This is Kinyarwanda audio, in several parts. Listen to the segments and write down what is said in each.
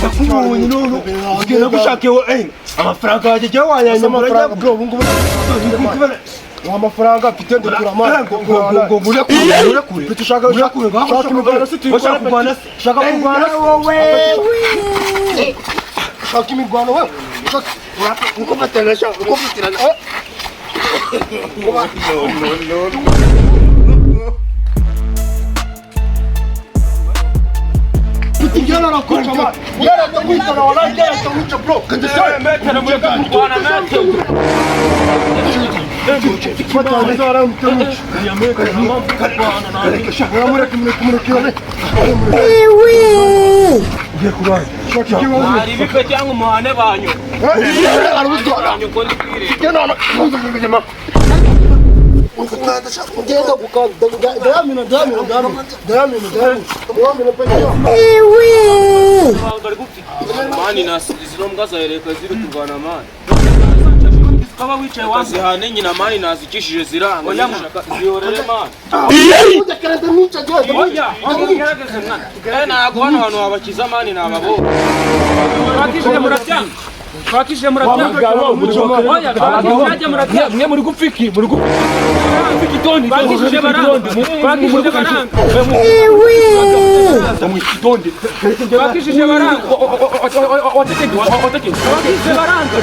Ndakubonye none ugenda gushaka amafaranga yanjye jya wayanyambura. Amafaranga, bro, ubu ngubu amafaranga mfite ndikura amana. Ngo ngo ngo ure kure, ure kure. Mfite ushaka Ure kure, ngaho. Ushaka imirwano se? Ushaka kurwana se? Ushaka kurwana se? Wowe. Ushaka imirwano wewe? Ushaka Uko fatana sha, uko fatirana. Mfite arakwica man. Yara atakwica na wala yara atakwica, bro. Metero mureke kurwana, metero. Fata ara mutamuca. Mureke, mureke, mureke. Ugiye kurwana. Shaka ikibazo. Hari ibipe cyangwa umuhane banyu. Arabutwara. Banyu ko ndi kwireba. Ngenda gukanda dayamina dayamina dayamina dayamina dayamina pe. Mani na zino mbwa zahereka ziri kurwana, mani. Ukaba wicaye wanze. Zihane nyina, mani, nazikishije ziranga. Zihorere, mani. Oya, Ugerageze, mwana. Ntabwo hano hantu wabakiza, mani, nababonye. Twakishije murabyanga. Twakishije murabyanga. Oya, twakishije murabyanga. Mwe muri gupfiki, muri gupfiki tondi. Twakishije baranga. Twakishije baranga. Tondi. Twakishije baranga. Watekeke, watekeke. Twakishije baranga.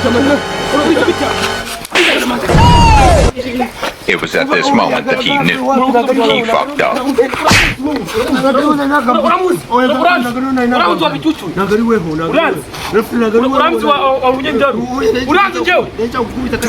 It was at this moment that he knew. He fucked up. Uramuzi, uramuzi wa bicucu. Ntabwo ari weho, ntabwo ari Uranzi. weho. Ntabwo ari weho. Uranzi wa runyendaru. Uranzi jewe. Ndacagukubita.